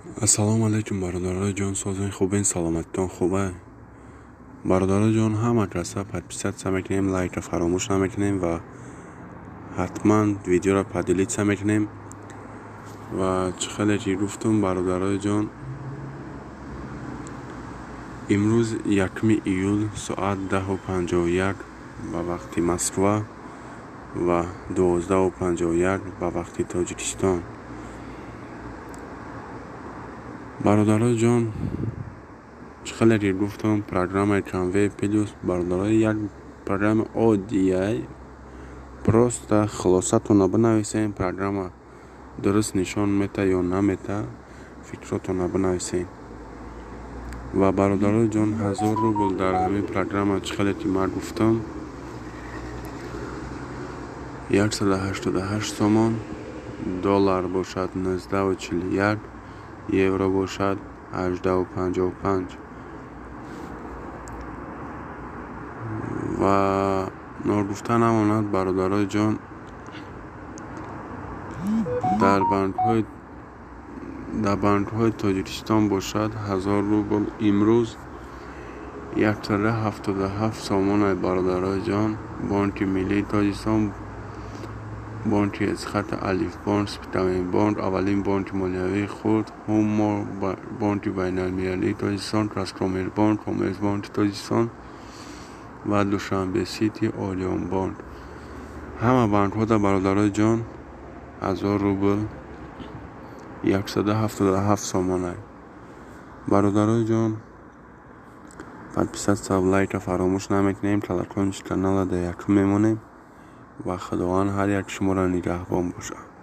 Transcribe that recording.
Ассалому алайкум, бародарои ҷон, созен, хубен, саломатитон хуба? Бародарои ҷон, ҳама каса подписаться мекунем, лайка фаромӯш намекунем ва ҳатман видеоро поделиться мекунем. Ва чӣ хеле ки гуфтум, бародарои ҷон, имрӯз 1 июл, соат 10:51 ба вақти Москва ва 12:51 ба вақти Тоҷикистон. Бародарои ҷон, чӣ хеле ки гуфтум, программаи Конвей Плюс, бародарои, як программаи оддияй. Просто хулосатонро бинависем, программа дуруст нишон мета ё намета, фикротонро бинависем. Ва, бародарои ҷон, 1000 рубл дар ҳамин программа, чӣ хеле ки ман гуфтам, 188 сомон, доллар бошад 19,41, евро бошад 18,55. Ва ногуфта намонад, бародарои ҷон, дар бонкҳои Тоҷикистон бошад, 1000 рубл имрӯз 177 сомонай. Бародарои ҷон, Бонки Миллии Тоҷикистон, Бонки Эсхата, Алифбонк, Спитаменбонк, аввалин бонки молиявии хурд, Ҳумо, Бонки байналмилалии Тоҷикистон, Казкоммербонк, Коммерсбонки Тоҷикистон ва Душанбе Сити, Ориёнбонк, ҳама бонкҳода, бародарои ҷон, 1000 рубл 177 сомонай. Бародарои ҷон, подписаться, лайка фаромӯш намекунем, колокольчик канала дар якум мемонем ва Худованд ҳар як шуморо нигаҳбон бошад.